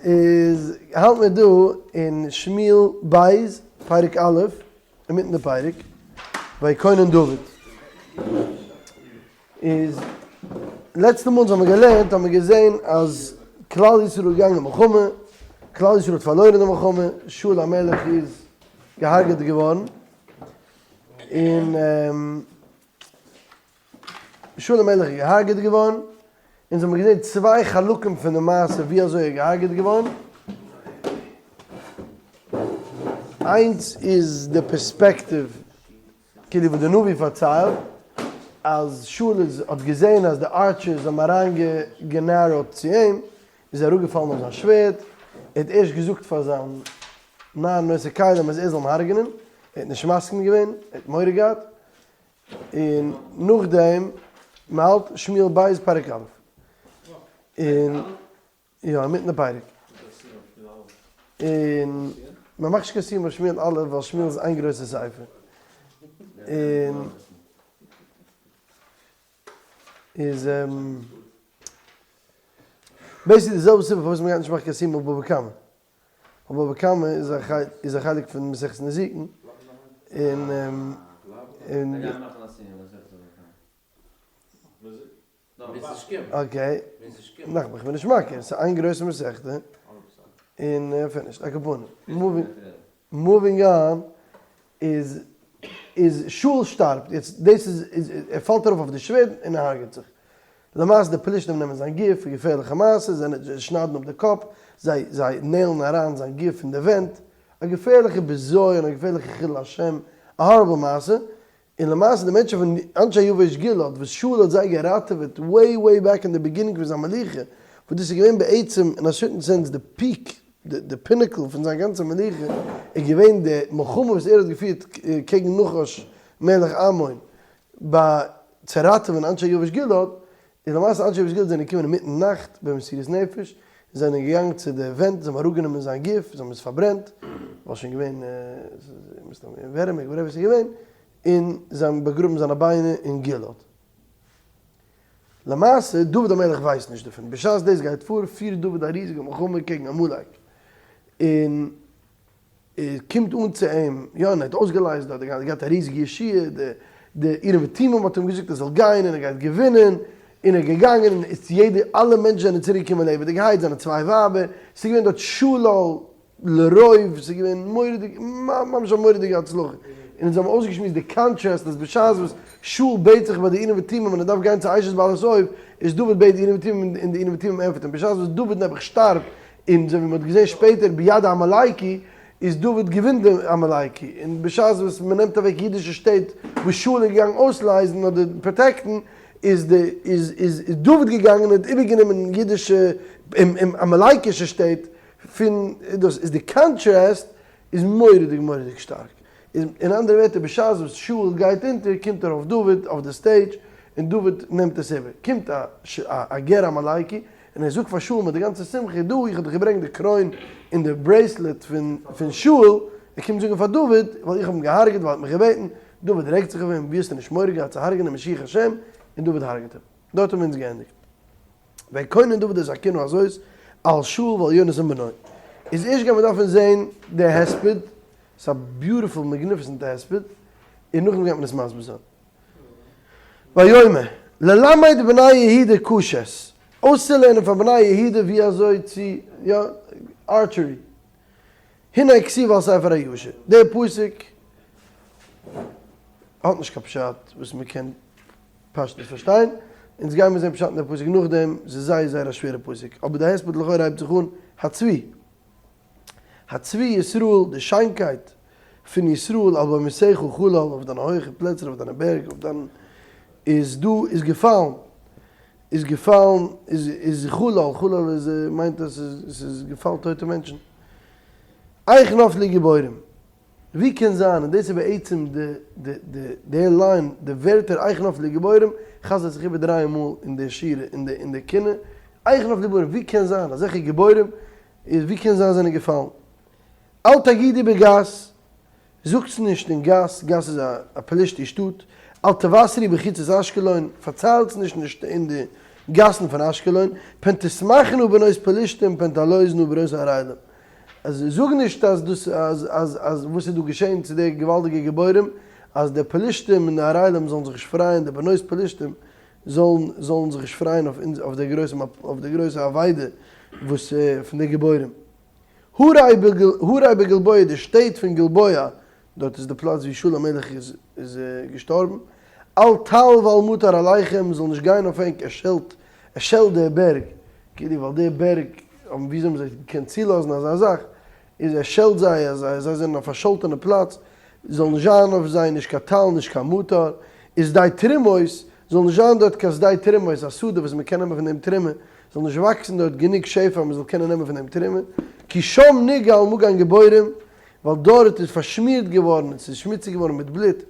איז האלט מיר דא אין שמואל ב' פרק א', אינמיטן די פרק, ויקונן דוד. איז לעצטע מאל אונז האבן געלערנט האבן מיר געזען אז כלל ישראל איז געגאנגען מלחמה, כלל ישראל האט פארלוירן די מלחמה, שאול המלך איז געהארגעט געווארן, און שאול המלך איז געהארגעט געווארן, אונז האבן געזען צוויי חלקים פון די מעשה ווי אזוי ער איז געהארגעט געווארן, איינס איז די פערספעקטיוו כאילו וואס די נביא פארציילט אז שאול איז האט געזען אז די archers האבן אריין גענעראוט צו אים, איז ער אראפגעפאלן אויף זיין שווערד, ער האט ערשט געזאגט פאר זיין נער נושא כלים אז ער זאל אים הרג'נען, ער האט נישט מסכים געווען, ער האט מורא געהאט, און נאכדעם, מען האלט שמואל ב' פרק א', און יא אינמיטן די פרק, און מען מאכט נישט קיין סיום אויף שמואל א' ווייל שמואל איז איין גרויסע ספר, און איז basically די זעלבע סיבה פארוואס מען גייט נישט מאכן קיין סיום אויף בבא קמא. אבער בבא קמא איז א איז א חלק פון מסכת נזיקין, און און. okay, נאכמער, כ'בין נישט מכיר, ס'איז איין גרויסע מסכתא, און finished, על כל פנים, moving on, איז איז שאול שטארבט, יעצט דאס איז איז ער פאלט ארויף אויף די שווערד און ער הרג'עט זיך, למעשה די פלישתים נעמען זיין גוף, געפערליכע מעשה, זיי שניידן אפ די קאפ, זיי זיי נעילן אריין זיין גוף אין די ווענט, א געפערליכע בזיון, א געפערליכע חילול השם, א horrible מעשה, און למעשה די מענטשן פון אנשי יבש גלעד וואס שאול האט זיי געראטעוועט way way back אין די beginning פון זיין מלוכה, וואס דאס איז געווען בעצם אין א certain sense די peak, די pinnacle פון זיין גאנצע מלוכה, איז געווען די מלחמה וואס ער האט געפירט קעגן נחש מלך עמון, ביי צו ראטעווען אנשי יבש גלעד, איז למעשה אנשי יבש גלעד זענען געקומען אינמיטן נאכט במסירות נפש, און זענען געגאנגען צו די ווענט, זיי האבן אראפגענומען זיין גוף, זיי האבן עס פארברענט, ווייל שוין געווען מסתם ווערעמיג whatever ס'איז געווען, און זיי האבן באגראבן זיינע ביינער אין גלעד. למעשה, דוד המלך ווייסט נישט דערפון, בשעת דאס גייט פאר, פירט דוד א ריזיגע מלחמה קעגן עמלק, און ער קומט אן צו אים, יא, און ער האט אויסגעלייזט דארט, ער האט געהאט א ריזיגע ישועה, די די אורים ותומים האט אים געזאגט ער זאל גיין און ער גייט געווינען, און ער איז געגאנגען און איז יעדע אלע מענטשן זענען צוריק געקומען לעבעדיגעהייט, זיינע צוויי ווייבער, ס'איז געווען דארט שלל לרוב, ס'איז געווען מורא'דיג, ממש א מורא'דיגע הצלחה, און אונז האבן אויסגעשמועסט די contrast אז בשעת וואס שאול בעט זיך ביי די אורים ותומים און ער דארף גיין צו אשת בעלת אוב, איז דוד בעט די אורים ותומים און די אורים ותומים ענטפערט אים, בשעת וואס דוד נעבעך שטארבט און אזוי ווי מען האט געזען שפעטער ביד העמלקי איז דוד געווינט דעם עמלקי, און בשעת וואס מען נעמט אוועק אידישע שטעט וואס שאול איז געגאנגען אויסלייזן אדער protect ן, איז די איז איז דוד געגאנגען און האט איבערגענומען אידישע און עמלקישע שטעט פון דאס איז די contrast איז מורא'דיג מורא'דיג שטארק, איז אין אנדערע ווערטער בשעת וואס שאול גייט אונטער קומט ארויף דוד אויף די stage און דוד נעמט עס איבער, קומט א א גר עמלקי און ער זאגט פאר שאול מיט די גאנצע שמחה, דא, איך האב דיך געברענגט די קרוין און די bracelet פון פון שאול, ער קומט זאגן פאר דוד, ווייל איך האב אים געהארגעט ווייל ער האט מיך געבעטן, דוד רעגט זיך אויף אים, ווי האסטו נישט מורא געהאט צו הרג'נען משיח השם, און דוד הרג'עט אים. דארט האבן מיר אונז געענדיגט. ויקונן דוד את הקינה הזאת על שאול ועל יונתן בנו. איז ערשט גיימיר דארפן זעהן די הספד, ס'איז א beautiful magnificent הספד, און נאכדעם גייט מען עס מסביר זיין. ויאמר, ללמד בני יהודה קשת, אויסצולערנען פאר בני יהודה ווי אזוי צו, יא, archery. הנה כתובה על ספר הישר. דער פסוק האט נישט קיין פשט וואס מען קען פשטות פארשטיין, אונז גיימיר זען פשט אין דער פסוק נאכדעם, ס'איז זייער זייער א שווערע פסוק, אבער די הספד לכאורה הייבט זיך אן הצבי. הצבי ישראל, די שיינקייט פון ישראל על במותיך חלל, אויף דיינע הויכע פלעצער, אויף דיינע בערג, אויף דיין, איז דא, איז געפאלן, איז געפאלן, איז איז חלל, חלל איז מיינט אז ס'איז ס'איז געפאלן טויטע מענטשן. איך נפלו גיבורים, ווי קען זיין, און דאס איז בעצם די די די די line, די ווערטער איך נפלו גיבורים, חזר'ט זיך איבער דריי מאל אין די שורה, אין די אין די קינה, איך נפלו גיבורים, ווי קען זיין אזעלכע גיבורים, איז ווי קען זיין זענען געפאלן? אל תגידו בגת, זאגטס נישט אין גת, גת איז א פלישתי שטאט, אל תבשרו בחוצות אשקלון, פארציילטס נישט אין די. גאסן פון אשקלון, פן תשמחנה בנות פלשתים פן תעלוזנה בנות הערלים. אז זאג נישט אז דאס אז אז אז וואס איז דא געשען צו די געוואלדיגע גיבורים, אז די פלשתים און די ערלים זאלן זיך נישט פרייען, די בנות פלשתים זאלן זאלן זיך נישט פרייען אויף אונז אויף די גרויסע אויף די גרויסע אבידה וואס פון די גיבורים. הרי בגלבוע די שטעט פון גלבוע, דארט איז די פלאץ ווי שאול המלך איז איז געשטארבן, אל טל ואל מטר עליכם, זאל נישט גיין אויף ענק, ער שעלט ער שעלט די בערג, כאילו ווייל די בערג האבן וויאזוי האבן זיי געקענט צולאזן אזא זאך, איז ער שעלט זיי אז זיי זענען אויף א פארשאלטענע פלאץ, זאל נישט זיין אויף זיי נישט קיין טל נישט קיין מטר, ושדה תרומות, זאל נישט זיין דארט קיין שדה תרומות, א שדה וואס מען קען נעמען פון דעם תרומה, זאל נישט וואקסן דארט גענוג שפע אז מען זאל קענען נעמען פון דעם תרומה, כי שם נגעל מגן גיבורים, ווייל דארט איז פארשמירט געווארן און ס'איז שמוציג געווארן מיט בלוט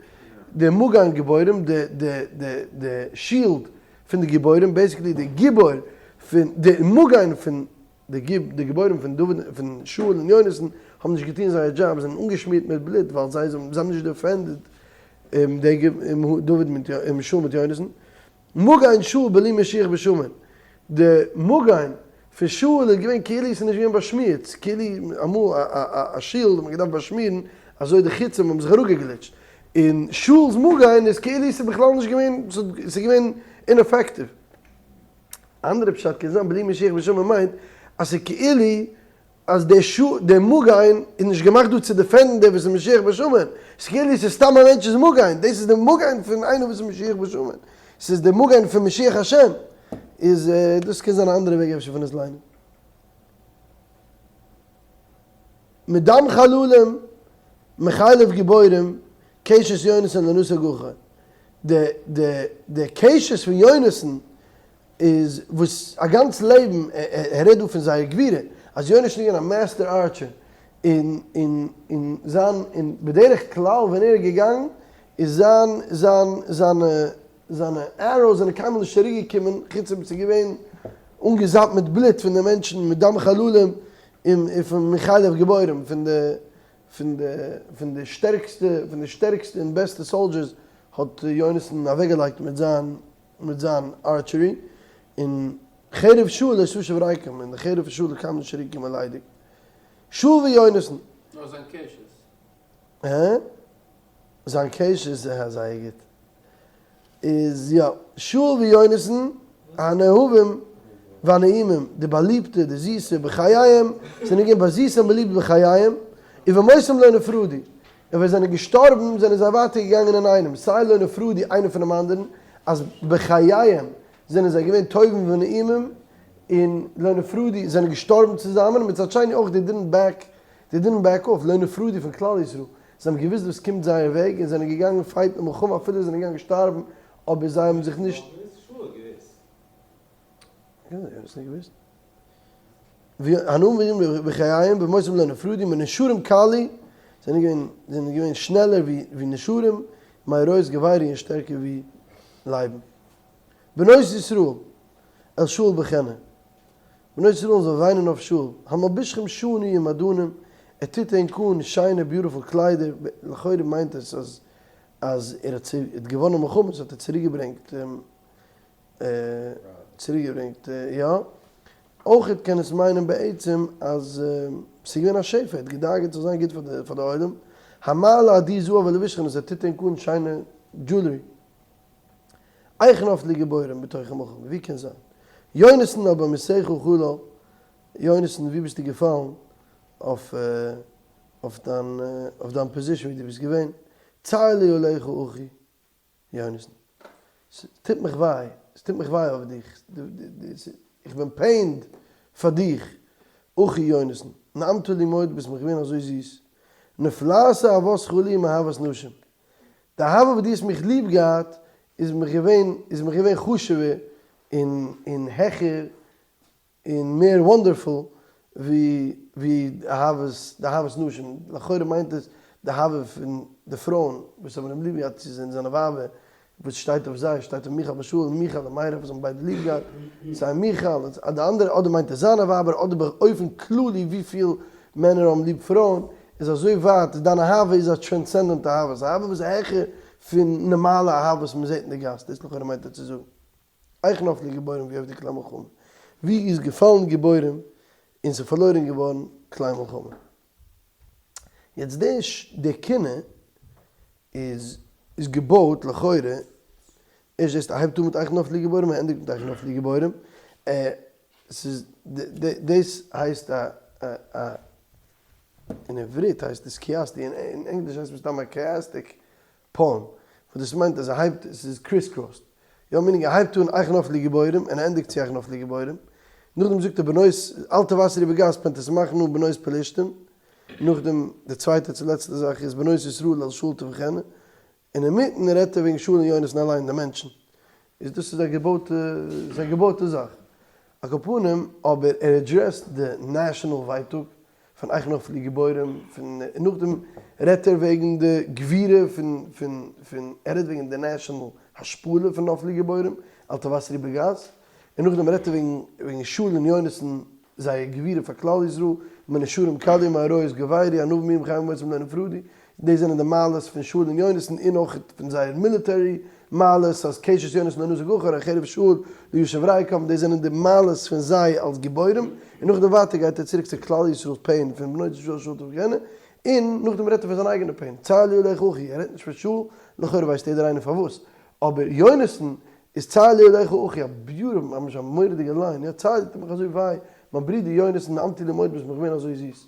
די מגן גיבורים, די די די די shield פון די גיבורים, basically די גיבור פון די מגן פון די גיבורים פון דוד פון שאול און יונתן האבן נישט געטון זייער דזשאב, זענען אנגעשמירט מיט בלוט ווייל זיי האבן נישט defended דוד מיט שאול מיט יונתן. מגן שאול בלי משיח בשמן, די מגן פון שאול איז געווען כאילו עס איז נישט געווען באשמירט, כאילו אמאל א shield האט מען געדארפט באשמירן אזוי די חיצים האבן זיך אראפגעגליטשט, און שאול'ס מגן איז כאילו עס איז בכלל נישט געווען, עס איז געווען ineffective. אנדערע פשט קען זיין בלי משיח בשמן מיינט אז ס'איז כאילו אז דער שו דער מגן איז נישט געמאכט דא צו defend ן דער וואס איז משיח בשמן, ס'איז כאילו ס'איז סתם א מענטש'ס מגן, דאס איז די מגן פון איינער וואס איז משיח בשמן, ס'איז די מגן פון משיח השם, איז דאס קען זיין א אנדערע וועג אפשר פון עס ליינען. מדם חללים מחלב גיבורים קשת יונתן לא נסוג אחור, די די די קשת פון יונתן איז וואס א גאנץ לעבן ער רעדט דא פון זייער גבורה אז יונה איז שוין געווען א master archer און און און זיין און בדרך כלל ווען ער איז געגאנגען איז זיין זיין זיינע זיינע arrows זענען קיינמאל נישט צוריק געקומען חוץ אויב עס איז געווען אנגעזאפט מיט בלוט פון די מענטשן מיט דם חללים און פון מחלב גיבורים פון די פון די פון די שטערקסטע פון די שטערקסטע און בעסטע soldiers האט יונתן אוועקגעלייגט מיט זיין מיט זיין archery, און חרב שאול לא תשוב ריקם, און די חרב פון שאול איז קיינמאל נישט צוריק געקומען ליידיג. שאול ויונתן. נאר זיין קשת. הא? זיין קשת איז זייער גוט. איז יא. שאול ויונתן הנאהבים והנעימים, די באליבטע, די זיסע, בחייהם, זענען געווען באזיסט און באליבט בחייהם, ובמותם לא נפרדו, און ווען זיי זענען געשטארבן זענען זיי ווייטער געגאנגען אינאיינעם, סיי לא נפרדו איינער פונעם אנדערן, אז בחייהם זענען זיי געווען טובים ונעימים, און לא נפרדו זענען געשטארבן צוזאמען, און מצד שני אויך they didn't back, they didn't back off, לא נפרדו פון כלל ישראל, זיי האבן געוואוסט וואס קומט זייער וועג און זענען געגאנגען fight ן מלחמה אפילו זיי זענען געגאנגען שטארבן, אבער זיי האבן זיך נישט. והנאהבים בחייהם ובמותם לא נפרדו מנשרים קלו זענען געווען זענען געווען שנעלער ווי ווי נשרים מאריות גברו און שטערקער ווי לייבן. בנות ישראל אל שאול בכנה בנות ישראל זאלן וויינען אויף שאול המלבישכם שני ומעדנים ער טוט ענק אן שיינע beautiful קליידער לכאורה מיינט עס אז אז ער האט געוואנען מלחמות האט ער צוריק געברענגט צוריקגעברענגט, יא. אויכעט קען עס מיינען בעצם אז ס'איז געווען א שפע, ער האט געדאגה'ט ס'זאל זיין גוט פאר די עולם, המעלה עדי זהב ולבשכם אז ער טוט ענק אן שיינע jewelry. איך נפלו גיבורים בתוך המלחמה, ווי קען זיין? יונתן אל במותיך חלל, יונתן ווי ביסטו געפאלן אויף אויף דיין position ווי דו ביסט געווען, צר לי עליך אחי. יונתן, ס'טוט מיך וויי, ס'טוט מיך וויי אויף דיך, איך בין pained פאר דיך, אחי יונתן, נעמת לי מאוד, ביסט מיך געווען אזוי זיס, נפלאת אהבתך לי מאהבת נשים, די אהבה וואס דו האסט מיך ליב געהאט איז מיך געווען, איז מיך געווען חשוב'ער און העכער און מער wonderful ווי ווי אהבת די אהבת נשים, לכאורה מיינט עס די אהבה פון די פרויען וואס האבן אים ליב געהאט צו זענען זיינע ווייבער, וואס שטייט אויף זיי, שטייט אויף מיכל בת שאול, מיכל און מירב וואס האבן ביידע ליב געהאט, סיי מיכל און די אנדערע, אדער מיינט עס זיינע ווייבער, אדער באופן כללי וויפיל מענער האבן ליב פרויען, איז אזוי ווייט, דיין אהבה איז א transcendent אהבה, ס'איז אהבה וואס איז העכער פון נארמאלע אהבה וואס מ'זעט אין די גאס, דאס לכאורה מיינט ער צו זאגן. היכן נפלו גיבורים ויאבדו כלי מלחמה, ווי איז געפאלן גיבורים און ס'איז פארלוירן געווארן כלי מלחמה. יעצט די די קינה איז איז געבויט לכאורה, ערשט זעסטו ער הייבט אן מיט היכן נפלו גיבורים ער ענדיגט מיט היכן נפלו גיבורים, ס'איז דאס הייסט א א אין עברית הייסט עס כיאסטי אין ענגליש הייסט מסתם א chiastic poem, וואס דאס מיינט אז ער הייבט ס'איז criss crossed, יא meaning ער הייבט אן היכן נפלו גיבורים און ער ענדיגט צו היכן נפלו גיבורים, נאכדעם זאגט ער בנות אל תבשרי בגת פן תשמחנה בנות פלשתים, נאכדעם די צווייטע צו לעצטע זאך איז בנות ישראל אל שאול תבכינה, און אינמיטן רעדט ער וועגן שאול און יונתן אליין די מענטשן, איז דאס איז א געבויטע איז א געבויטע זאך, על כל פנים אבער ער address ט די national ווייטאג פון היכן נפלו גיבורים פון און נאכדעם רעדט ער וועגן די גבורה פון פון פון ער רעדט וועגן די national השפלה פון נפלו גיבורים אל תבשרי בגת און נאכדעם רעדט ער וועגן וועגן שאול און יונתן זייער גבורה פאר כלל ישראל, מנשרים קלעו ומאריות גברו, ענוים חיים ומותם לא נפרדו, דאס זענען די מעלות פון שאול און יונתן און אויך פון זייער military מעלות אז קשת יונתן לא נסוג אחור חרב שאול לא ישוב ריקם, דאס זענען די מעלות פון זיי אלס גיבורים, און נאכדעם ווייטער גייט ער צוריק צו כלל ישראל'ס pain פון בנות ישראל שאול תבכינה, און נאכדעם רעדט ער פון זיין אייגענע pain, צר לי עליך אחי, ער רעדט נישט פון שאול, לכאורה ווייסט יעדער איינער פארוואס, אבער יונתן איז צר לי עליך אחי, א beautiful, ממש א מורא'דיגע line, יא צר לי טוט מיך אזוי וויי, מיין ברודער יונתן נעמתי לי מאוד ביסט מיך געווען אזוי זיס.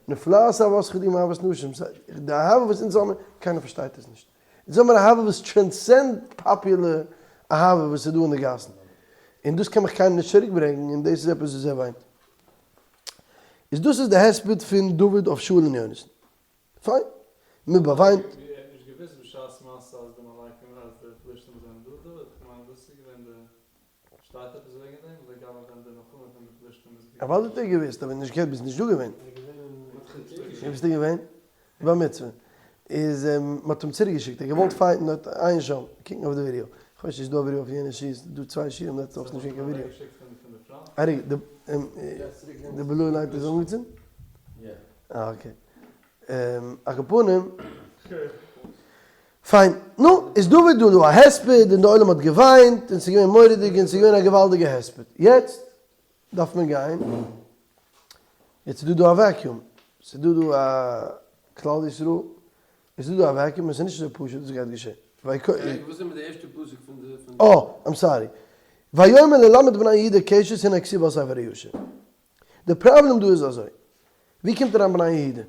נפלאת אהבתך לי מאהבת נשים, די אהבה וואס אונז האמיר, קיינער פארשטייט עס נישט. אונז האמיר אהבה וואס transcend popular אהבה וואס איז דא אין די גאסן. און דאס קען מיך קיינער נישט צוריק ברענגן, און דאס איז עפעס וואס ער וויינט. איז דאס איז די הספד פון דוד אויף שאול און יונתן. פיין. מען באוויינט. ער האט נישט געוואוסט בשעת מעשה אז די עמלקים אז די פלישתים זענען דא דוד, כ'מיין דאס איז געווען די, שטייט עפעס וועגן דעם לגבי ווען די מלחמה פון די פלישתים איז געקומען? אוודאי האט ער געוואוסט, אבער נישט געהערט ביסט נישט דא געווען. ווי ביסטו געווען? בר מצוה. איז מען האט אים צוריק געשיקט, ער האט געוואלט fight ן דארט עיין שם, קוקן אויף די ווידיאו, כ'ווייס נישט איז דא א ווידיאו אויף יענע שיעור, ס'איז דא צוויי שיעורים לעצטע וואך ס'נישט געווען קיין ווידיאו. ארי, די blue light איז אנגעצינדן? אה okay. על כל פנים, פיין, נו, איז דוד דא דא א הספד און די עולם האט געוויינט און ס'איז געווען מורא'דיג און ס'איז געווען א געוואלדיגע הספד. יעצט דארף מען גיין, יעצט איז דא דא א vacuum, ס'איז דא דא א כלל ישראל, עס איז דא דא א vacuum און ס'איז נישט אזוי פשוט וואס גייט געשען. רגע, וואס איז מיט די ערשטע פסוק פון די. אה, I'm sorry. ויאמר ללמד בני יהודה קשת הנה כתובה על ספר הישר. די פראבלעם דא איז אזוי, ווי קומט אריין בני יהודה?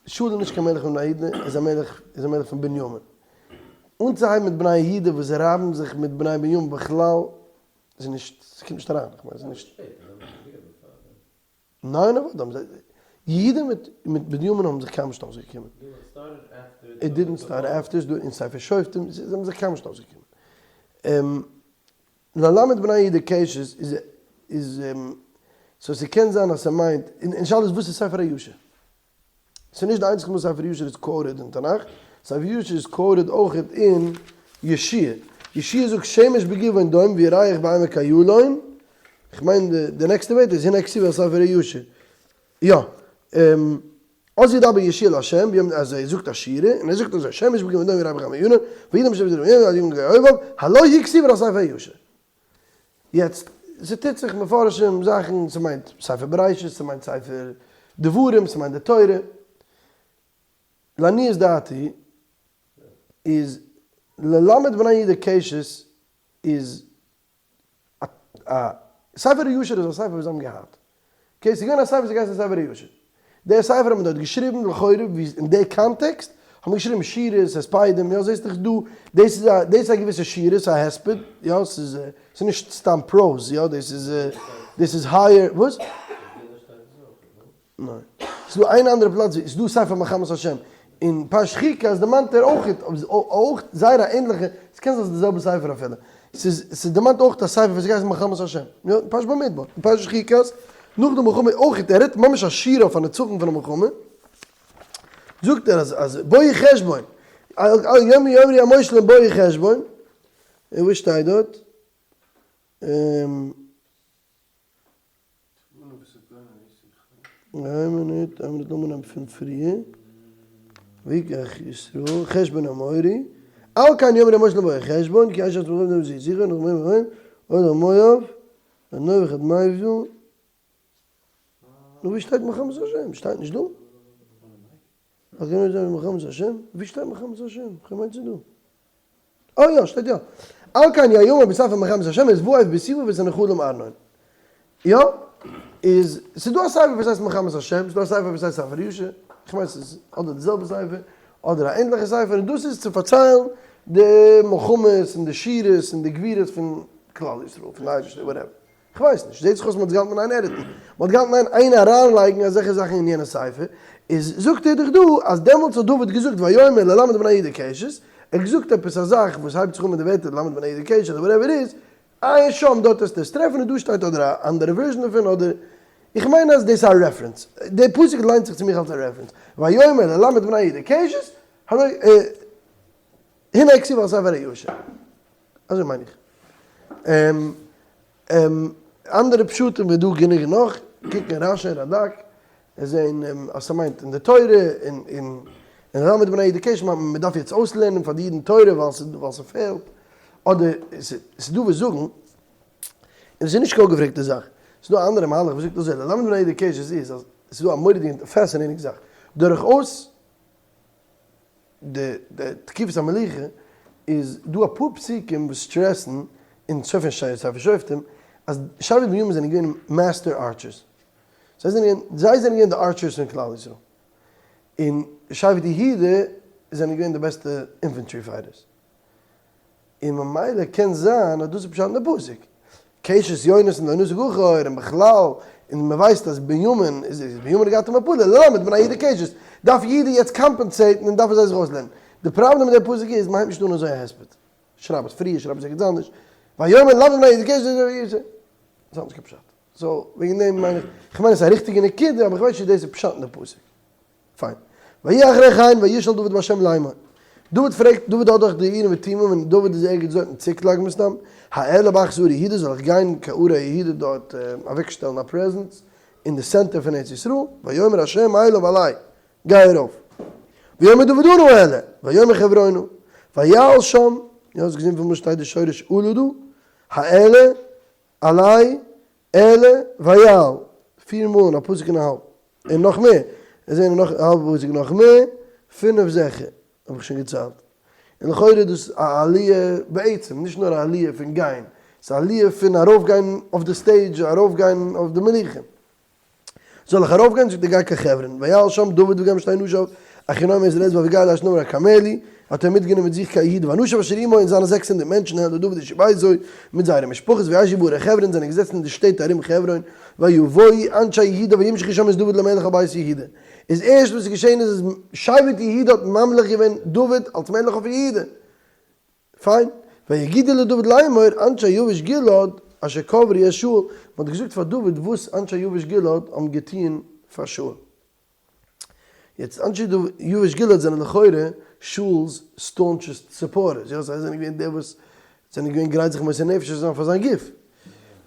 שאול איז נישט קיין מלך פון בני יהודה, ער איז א מלך, איז א מלך פון בנימין. אנצוהייבן מיט בני יהודה וואס רייבן זיך מיט בני בנימין בכלל איז נישט, ס'קומט נישט אריין, איך מיין ס'איז נישט. ניין אוודאי האבן זיי, יהודה מיט מיט בנימין האבן זיך קיינמאל נישט אויסגעקומען. It didn't start after, ס'דא אין ספר שופטים, זיי האבן זיך קיינמאל נישט אויסגעקומען. ללמד בני יהודה קשת איז איז so ס'קען זיין אז ס'מיינט, און שאלה איז וואס איז ספר הישר? ס'איז נישט די איינציגסטע מאל ספר הישר איז quoted אין תנך, ספר הישר איז quoted אויכעט אין יהושע, יהושע זאגט שמש בגבעון דום וירח בעמק איילון, כ'מיין די נעקסטע ווערטער איז הנה כתובה על ספר הישר, יא, אז ידבר יהושע אל ה' ביום אז ער זאגט א שירה און ער זאגט אזוי שמש בגבעון דום וירח בעמק איילון וידם שמש בגבעון דום וירח בעמק איילון הלא הוא כתובה על ספר הישר. יעצט, ס'טוט זיך מפרשים זאכן, ס'מיינט ספר בראשית, ס'מיינט ספר דברים, ס'מיינט די תורה. לעניות דעתי איז ללמד בני יהודה קשת איז א ספר הישר איז א ספר וואס זיי האבן געהאט. okay, ס'איז געווען א ספר וואס האט געהייסן ספר הישר. דער ספר האט מען דארט געשריבן לכאורה ווי אין די context האט מען געשריבן שירות, הספדים, יא זעסט דאך דא, דאס איז א דאס איז א געוויסע שירות, א הספד, יא ס'איז ס'איז נישט סתם prose, יא דאס איז דאס איז higher, וואס? ניין. ס'איז דא איין אנדערע פלאץ ווי ס'איז דא ספר מלחמות השם. אין פרשת חוקת דערמאנט ער אויך אויך זייער א ענליכע, ס'קען זיין ס'איז די זעלבע ספר אפילו. ס'איז ס'דערמאנט אויך א ספר וואס הייסט מלחמות השם. יא, אין פרשת במדבר. אין פרשת חוקת, נאך די מלחמה אויך, ער רעדט ממש א שירה אויף א נצחון פון א מלחמה. זאגט ער אז אז בואי חשבון. יאמרו יאמרו המושלים בואי חשבון. און וואס שטייט דארט? איין מינוט, איין מינוט, לאמיר נעמען פון פריער. ויקח ישראל חשבון האמורי, על כן יאמרו המושלים בואי חשבון, כי אש עצמכם דמים זיו זכרון, נאך מים מים. ויולך מואב, לנובח עד מבוא, נו ווי שטייט מלחמת השם? שטייט נישט דא? אז גענוי זענען מלחמת השם? ווי שטייט מלחמת השם? כ'מיין ס'איז דא. אה יא, שטייט יא. על כן יאמר בספר מלחמת השם את והב בסופה ואת הנחלים ארנון. יא? איז ס'איז דא א ספר וואס הייסט מלחמת השם, ס'איז דא א ספר וואס הייסט ספר ישר, כ'מיין ס'איז אדער די זעלבע ספר, אדער א ענדליכע ספר, און דאס איז צו פארציילן די מלחמות און די שירות און די גבורות פון כלל ישראל, פון די אייבערשטער, whatever. כ'ווייס נישט, זעט זיך אויס מ'האט עס געהאלטן אין איין edit ן, מ'האט געהאלטן אין איין אריינלייגן אזעלכע זאכן אין יענע ספר, איז זאגט ער דאך דא אז דעמאלטס האט דוד געזאגט ויאמר ללמד בני יהודה קשת, ער האט געזאגט עפעס א זאך וואס הייבט זיך אן מיט די ווערטער ללמד בני יהודה קשת אדער whatever איז, עיין שם דארט וועסטו עס טרעפן און דא שטייט אדער א אנדערע version דערפון אדער, איך מיין אז דאס איז א reference, די פסוק ליינט זיך צו מיך אלס א reference, ויאמר ללמד בני יהודה קשת, הנה כתוב על ספר הישר. אזוי מיין איך. אנדערע פשטים איז דא גענוג נאך, קוק אין רשי און רדק, און זעהן אז ס'מיינט אין די תורה, און און אין ללמד בני יהודה קשת מיינט מען מ'דארף יעצט אויסלערנען פאר די אידן תורה ווייל ס'פעלט, אדער ס'איז דא וואס זאגן, און ס'איז נישט קיין אפגעפרעגטע זאך, ס'איז דא א אנדערע מהלך וואס זאגט אזוי, ללמד בני יהודה קשת איז אז ס'איז דא א מורא'דיגע fascinating זאך, דורכאויס די תקופת המלוכה איז דא אפאר פסוקים וואס stress ן אין סוף פון ספר שופטים אז שבט בנימין זענען געווען master archers, זיי זענען געווען זיי זענען געווען די archers פון כלל ישראל, און שבט יהודה זענען געווען די בעסטע infantry fighters. און ממילא קען זיין אז דאס איז פשט אין די פסוק, קשת יונתן לא נסוג אחור, און בכלל, און מען ווייסט אז בנימין איז איז בנימין האט געהאט א מפלה, ללמד בני יהודה קשת, דארף יהודה יעצט compensate ן און דארף ער זיי זיך אויסלערנען. די פראבלעם מיט די פסוק איז, מען הייבט נישט אן אזוי א הספד. שרייב עס פריער, שרייב עס ערגעץ אנדערש. ויאמר ללמד בני יהודה קשת, דאס האט נישט קיין פשט. so, וועגן דעם מיין איך, איך מיין עס איז א ריכטיגע נקודה, אבער איך ווייס נישט צו דאס איז פשט אין די פסוק. פיין. ויהי אחרי כן וישאל דוד בהשם לאמור. דוד פרעגט, דוד האט דאך די אורים ותומים און דוד איז ערגעץ דארט אין ציקלאג מסתם, האעלה באחת ערי יהודה זאל איך גיין קיין ערי יהודה דארט אוועקשטעלן א presence אין די center פון ארץ ישראל, ויאמר השם אליו עלה, גיי ארויף. ויאמר דוד אנה אעלה, ויאמר חברונה, ויעל שם, יא האסט געזען פון וואס שטייט די שורש עלה דא? האעלה, עלה, אעלה, ויעל, פיר מאל אין א פסוק און א האלב, און נאך מער, עס זענען נאך א האלבע פסוק נאך מער, פינף זיכער, האב איך שוין געציילט. און לכאורה איז דאס א עליה בעצם, נישט נאר א עליה פון גיין, ס'איז א עליה פון ארויפגיין אויף די stage, ארויפגיין אויף די מלוכה. זאל איך ארויפגיין? זאגט ער גיי קיין חברון, ויעל שם דוד וגם שתי נשיו, אחינועם אשת ואביגיל אשת נבל הכרמלי, האט ער מיטגענומען מיט זיך קיין יהודה ואנשיו אשר עמו און זיינע 600 מענטשן העלו דוד איש וביתו מיט זייערע משפחות וישבו בערי חברון זענען געזעצן אין די שטעט ארום חברון, ויבואו אנשי יהודה וימשחו שם את דוד למלך על בית יהודה. איז ערשט וואס איז געשען איז אז שבט יהודה האט ממליך געווען דוד אלס מלך אויף יהודה. פיין. ויגידו לדוד לאמור אנשי יבש גלעד אשר קברו את שאול, מען האט געזאגט פאר דוד וואס אנשי יבש גלעד האבן געטון פאר שאול. יעצט אנשי יבש גלעד זענען לכאורה שאול'ס staunchest supporters, יא זיי זענען געווען די וואס זענען געווען גרייט זיך מוסר נפש צו זיין פאר זיין גוף.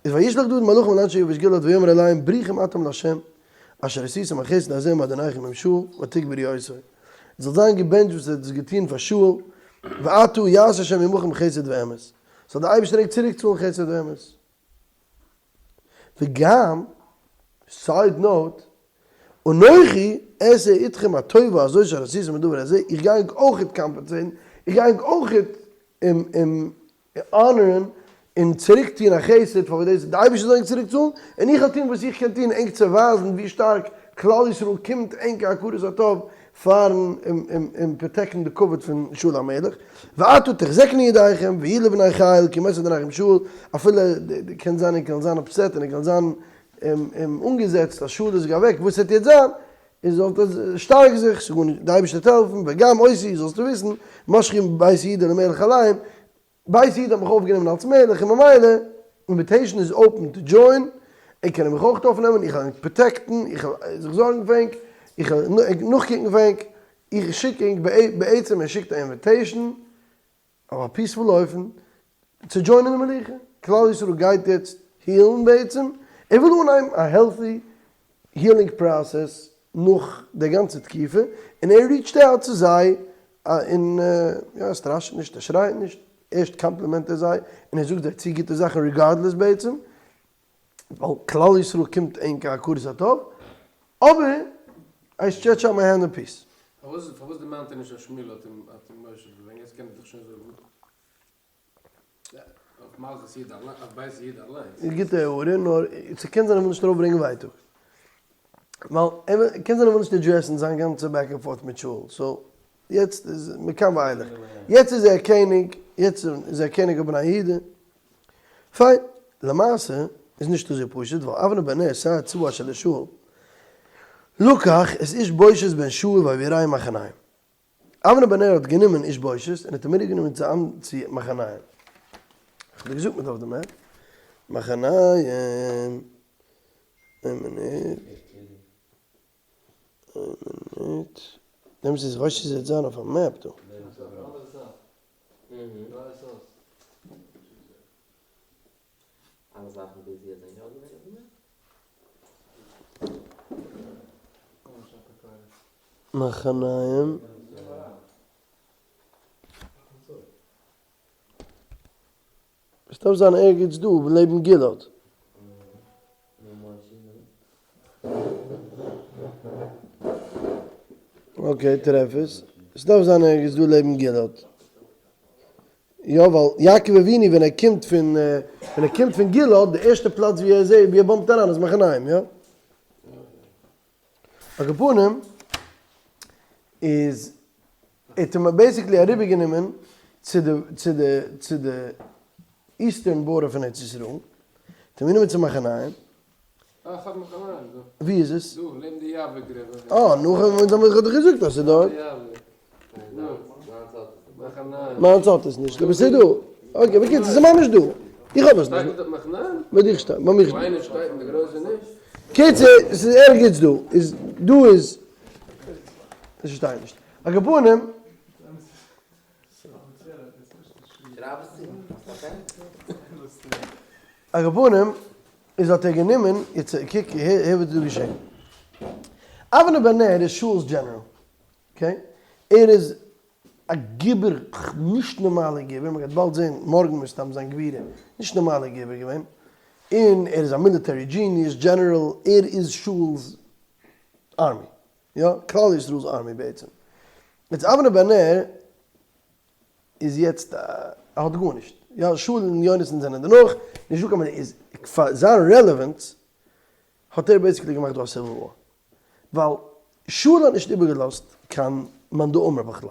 איז וישלח דוד מלאכים אל אנשי יבש גלעד ויאמר אליהם ברוכים אתם לה' אשר עשיתם החסד הזה עם אדוניכם עם שאול ותקברו אותו. זאל זיין געבענטשט וואס ער האט דאס געטון פאר שאול, ועתה יעשה ה' עמכם חסד ואמת, זאל דער אייבערשטער ענק צוריק צאלן חסד ואמת. וגם, side note, אנכי אעשה אתכם הטובה הזאת אשר עשיתם בדבר הזה, איך גיי ענק אויכעט compensate ן, איך גיי ענק אויכעט honor ן און צוריק טון א חסד פאר וואס דאס די אייבערשטער זאל ענק צוריק צאלן, און איך וועל טון וואס איך קען טון ענק צו ווייזן ווי שטארק כלל ישראל קומט ענק א הכרת הטוב פארן אים protect ן די כבוד פון שאול המלך, ועתה תחזקנה ידיכם והיו לבני חיל כי מת אדוניכם שאול, אפילו קען זיין ענק וועלן זיין upset און ענק וועלן זיין אנגעזעצט אז שאול איז אוועק, וואס וועט יעצט זיין? און זאלט שטארק זיך, ס'איז גארנישט, די אייבערשטער וועט העלפן, וגם אותי, זאלסטו וויסן, משחו בית יהודה למלך עליהם, בית יהודה האט מיך אויפגענומען אלס מלך, און ממילא, invitation איז open to join, ענק קענען מיך אויך אויפנעמען, איך וועל ענק protect ן, איך וועל זיך זארגן פאר ענק, איך וועל ענק נאכקוקן פאר ענק, איך שיק ענק בעצם, ער שיקט א invitation, אויף א peaceful אופן צו join ען די מלוכה, כלל ישראל גייט יעצט heal ן בעצם, ער וויל אנהייבן א healthy healing process נאך די גאנצע תקופה, און ער reach ט out צו זיי, און יא ער סטראשעט נישט ער שרייט נישט, ערשט compliment ער זיי, און ער זאגט זיי צו גוטע זאכן regardless בעצם, ווייל כלל ישראל קומט ענק א הכרת הטוב, אבער I stretch out my hand in peace. פארוואס פארוואס דערמאנט ער נישט אז שמואל האט אים האט אים מושיב געווען? יעצט קען ער דאך שוין זאגן. אויף מלכות יהודה אליין, אויף בית יהודה אליינס. גוטע הערה, נאר ס'קען זיין ער וויל נישט ארויפברענגען ווייטאג. ווייל ער קען זיין ער וויל נישט address ן זיין גאנצע back and forth מיט שאול, so יעצט איז מכאן ואילך. יעצט איז ער קעניג, יעצט איז ער קעניג אויף בני יהודה. פיין. למעשה איז נישט אזוי פשוט, ווייל אבנר בן נר שר צבא אשר לשאול, לקח את איש בושת בן שאול ויעבירהו מחניים. אבנר בן נר האט גענומען איש בושת און האט אים מיטגענומען צו מחניים. איך האב דיר געזאגט מ'דארף די map. מחניים. איין מינוט. איין מינוט. דעמאלטס איז ראש איז זיין אויף א map דא. מחניים. עס דארף זיין ערגעץ דא לעבן גלעד. okay טרעף עס. עס דארף זיין ערגעץ דא לעבן גלעד. יא ווייל יעקב אבינו ווען ער קומט פון ווען ער קומט פון גלעד די ערשטע פלאץ ווי ער זעט ווי ער bump ט אריין איז מחניים יא? על כל פנים איז ער האט אים basically אריבערגענומען צו די צו די צו די eastern border פון ארץ ישראל, האט אים גענומען צו מחניים. אה, איך האב מחניים דא. ווי איז עס? דא, לעבן די יבוק river. אה, נו, אונז האבן דאך געזאגט אז ס'איז דארט. מיינס האט עס נישט, אבער ס'איז דא. okay, בקיצור, ס'איז ממש דא. איך האב עס נישט. ביי דיך שטייט, ביי מיך נישט. קיצור, ס'איז ערגעץ דא. איז דא איז. עס שטייט נישט. על כל פנים. על כל פנים, איז האט ער גענומען, יעצט קוק, הער וואס איז דא געשען. אבנר בן נר איז שאול'ס general. okay? ער איז א גיבור, נישט נארמאלע גיבור, מען גייט באלד זען מארגן מסתם זיין גבורה, נישט נארמאלע גיבור געווען, און ער איז א military genius, general, ער איז שאול'ס army, יא, כלל ישראל'ס army בעצם. יעצט אבנר בן נר איז יעצט א, ער האט גארנישט, יא, שאול און יונתן זענען דערנאך, נישט דא קיין, איז פאר זיין relevance האט ער basically געמאכט דא א civil war. ווייל שאול האט נישט איבערגעלאזט קיין מאן דאמר בכלל.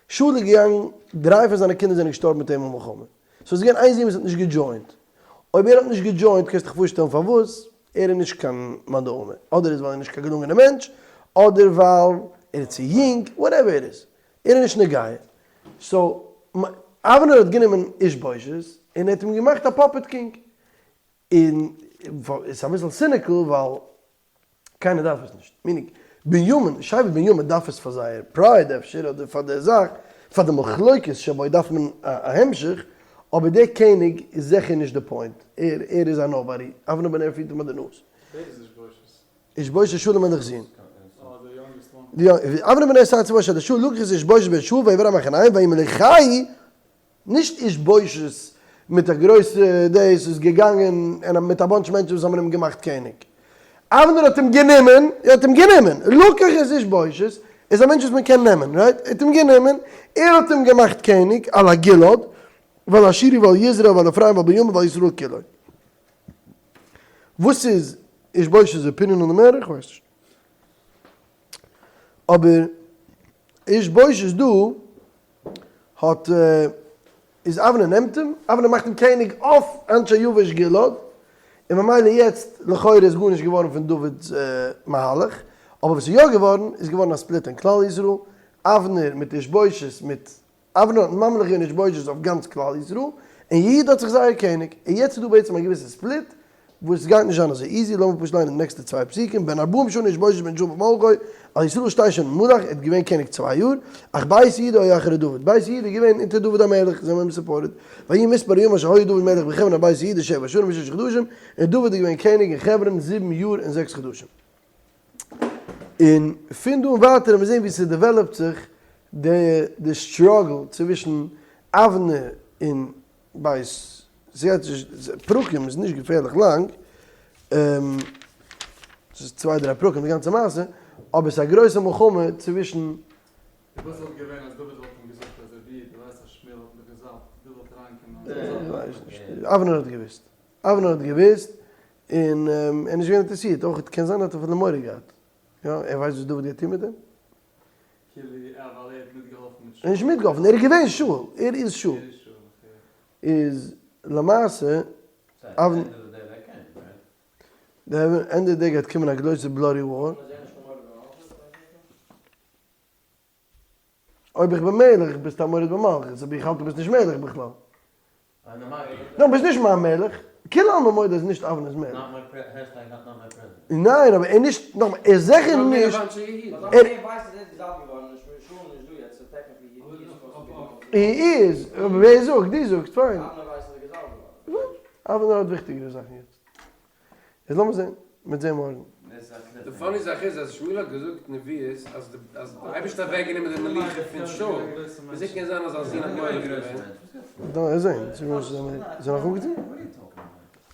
שאול איז געגאנגען, דריי פון זיינע קינדער זענען געשטארבן מיט אים אין מלחמה. so עס איז געווען איין זון וואס האט נישט גע join ט. אויב ער האט נישט גע join ט קענסט דיך פארשטעלן פארוואס, ער איז נישט קיין מאן דאמר. אדער איז ווייל ער איז נישט קיין געלונגענער מענטש, אדער ווייל ער איז צו יונג, whatever it is. ער איז נישט נוגע. so אבנר האט גענומען איש בושת און ער האט אים געמאכט א puppet king. און עס איז אביסל cynical ווייל קיינער דארף עס נישט, meaning בנימין, שבט בנימין דארף עס פאר זייער pride אפשר, אדער פאר די זאך, פאר די מחלוקת שבו דארף מען א המשך, אבער דער קעניג איז זיכער נישט די point, ער ער איז א nobody, אבנר בן נר פירט אים ביי די נאז. ווער איז איש בושת? איש בושת שאול המלך'ס זון. אה, די youngest one. אבנר בן נר שר צבא אשר לשאול לקח את איש בושת בן שאול ויעבירהו מחניים וימליכהו נישט איש בושת מיט א גרויסע דאס איז געגאנגען און מיט א bunch מענטשן וואס האבן אים געמאכט קעניג. אבנר האט אים גענומען, ער האט אים גענומען, לקח את איש בושת איז א מענטש וואס מען קען נעמען, right? ער האט אים גענומען, ער האט אים געמאכט קעניג על הגלעד ועל אשורי ועל יזרעאל ועל אפרים ועל בנימין ועל ישראל כולו. וואס איז איש בושת'ס opinion אן די matter? איך ווייס נישט. אבער איש בושת דא האט איז אבנר נעמט אים, אבנר מאכט אים קעניג אויף אנשי יבש גלעד, און ממילא יעצט לכאורה איז גארנישט געווארן פון דוד'ס מהלך, אבער וואס איז יא געווארן, איז געווארן א split אין כלל ישראל, אבנר מיט איש בושת מיט אבנר האט ממליך געווען איש בושת אויף גאנץ כלל ישראל, און יהודה האט זיך זייער קעניג, און יעצט איז דא בעצם א געוויסע split, וואס גייט נישט זיין אזוי easy, לאמיר פשוט ליינען די נעקסטע צוויי פסוקים, בן ארבעים שנה איש בושת בן שאול במלכו, על ישראל שתי שנים מלך, ער האט געווען קעניג צוויי יאר, אך בית יהודה היה אחרי דוד, בית יהודה איז געווען אונטער דוד המלך, זעמיר מסופרת, ויהי מספר הימים אשר היה דוד מלך בחברון על בית יהודה שבע שנים ושש חדשים, און דוד איז געווען קעניג אין חברון זיבן יאר און זעקס חדשים. און פון דא און ווייטער וועלן מיר זען ווי ס' develop ט זיך די די struggle צווישן אבנר און בית. ס'גייט נישט, פרקים איז נישט געפערליך לאנג, ס'איז צוויי דריי פרקים די גאנצע מעשה, אבער ס'איז א גרויסע מלחמה צווישן. וואס וואלט געווען אז דוד וואלט אים געזאגט אז אבי דו ווייסט אז שמואל האט מיך געזאלבט, דוד וואלט אריינגעקומען און. כ'ווייס נישט, אבנר האט געוואוסט, אבנר האט געוואוסט, און ער איז נישט געווען אינטערעסירט, אויך קען זיין ער האט אפילו מורא געהאט, יא, ער ווייסט וואס דוד גייט טון מיט דעם? כאילו ווייל ער האט מיטגעהאלפן מיט שאול. ער האט נישט מיטגעהאלפן, ער איז געווען שאול, ער איז שאול. איז למעשה, די ענדע די גייט קומען א גרויסע bloody war. אויב איך בין מלך ביסטו א מורד במלכות, אבער איך האלט דו ביסט נישט מלך בכלל. ניין ביסט נישט מיין מלך, כולי עלמא מודה אז נישט אבנר איז מלך. ניין אבער ער נישט, נאכאמאל ער איז זיכער נישט, ער איז, ווער זאגט? דו זאגסט, פיין. אבנר האט וויכטיגערע זאכן יעצט. איז לאמיר זען, מ'וועט זען מארגן. די funny זאך איז אז שמואל האט געזאגט נביאות אז די אז די אייבערשטער האט אוועק גענומען די מלוכה פון שאול, וויאזוי קען זיין אז זיין זון האט מולך געווען? דא זען, זיי זענען נאך אנגעטון?